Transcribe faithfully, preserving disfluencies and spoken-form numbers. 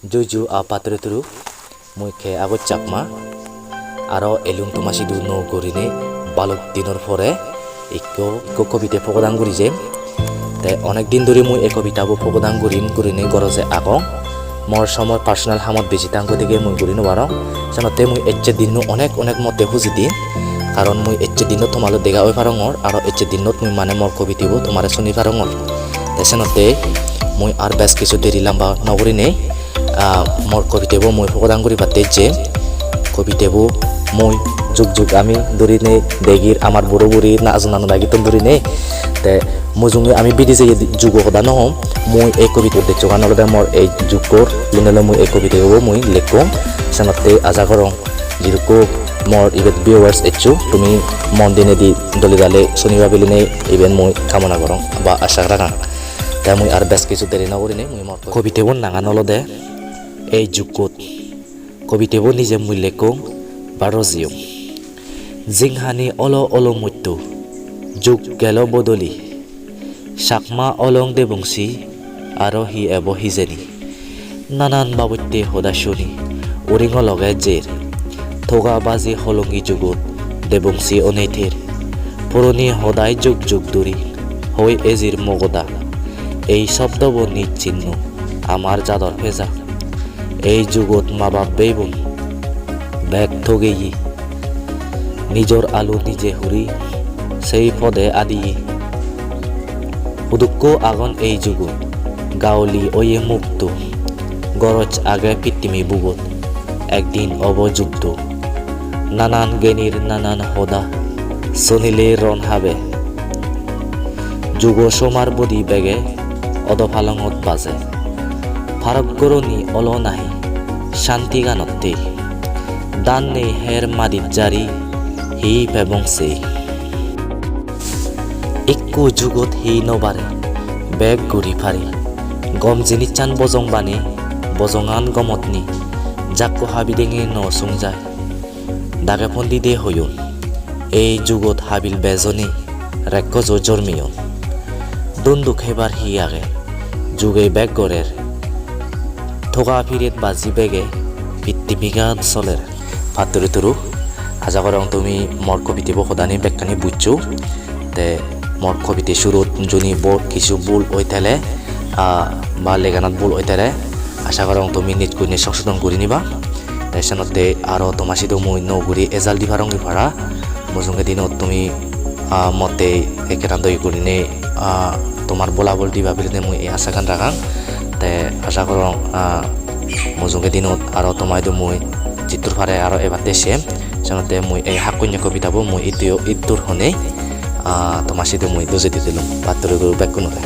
Juju a paturu turu, mui K. Agoj Chakma, aro elung toma sidu nuo gurinei balok dinor pore ikko, ikko kobite pogodang guri jem. Te onek din dhuri mui ei kobitabo pogodang gurim gurinei goroje agong. Mor somor personal hamot biji tang gotigi mui guri no parong. Senotte mui ecche dinno onek onek motte huji dim. Karon mui ecche dinno tomalo dega oi parongor, aro ecche dinnot mui mane mor kobitebo tomare suni parongor. Te senotte mui ar bej kichu deri lamba no gurinei, ah, mor kobitebo mui pogodang guribatte jem. Kobitebo mui juk juk ami durinei degir amar buro buri na ajuna nuna gittun durinei. Te mujunge ami bidi jeye jugo hoda no hom, mui ei kobite uddecchogan olode mor ei jukkor, iyen ole mui ei kobitebo mui lekkong. Senotte aja gorong jidukko mor ibet viewers eccho, tumi mon dinedi dole dale suniba bilinei iben mui kamona gorong ba asha ragang. Te mui ar bej kichu deri no gurinei mui mor kobitebo nangan olode Ei Jukkot. Kobitebo nije mui lekkong ba rojiyong. Jinghani olo olo mutto, jug gelo bodoli. Chakma olong Debongsi, aro hi ebo hijeni. Nanan babotte hoda suni, uringo loge jer. Toga baji holongi jugot, Debongsi onei ther. Puroni hodai jug jug duri, hoi ejir mogoda. Ei sobdobo nij chinno, amar jador peja. Ei jugot ma bap beibun bek togeye, nijor alu nije huri, sei pode adiye. Hudukko agon ei jugot, gauli oye mukto, goroj age pittimi bugot, ekdin obo juddo. Nanan genir nanan hoda, sunile ron habe. Jugo somar bodi bege, odo palongot baje. Parok goroni olo nahi, santi ganotte. Dan nei her madit jari, hi pebong se. Ikko jugot hi no bare, bek guri pari. Gom jinissan bojong bani, bojongan gomot ni. Jakko habi denge no sung jai. Dage pondi de hoyon, ei jugot habil bejoni rekkojo jormiyon. Dunduk hebar hi age, juge bek gorer. Toga piret baji bege, pittimigan soler. Patturu turu, aja gorong tumi mor kobitebo hodani bekkani bujjo. Te mor kobite surot juni bo-, kichu bul oi tele, ah, ba leganot bul oi tele, aja gorong tumi nij gurinei songsodon guri niba. Te senotte aro toma sidu mui nuo guri ejal di parong para. Mujunge dinot tumi, ah, motte ekkena doi gurinei, ah, tomar bolabol diba bilinei mui ei asagan ragang. Te aja gorong, ah, mujunge dinot aro toma idu mui jiddur pare aro ebatte sem. Senotte mui ei hakkunye kobitabo mui iddu-, iddur honei, ah, toma sidu mui dujei di dilung. Patturu turu bekkunore.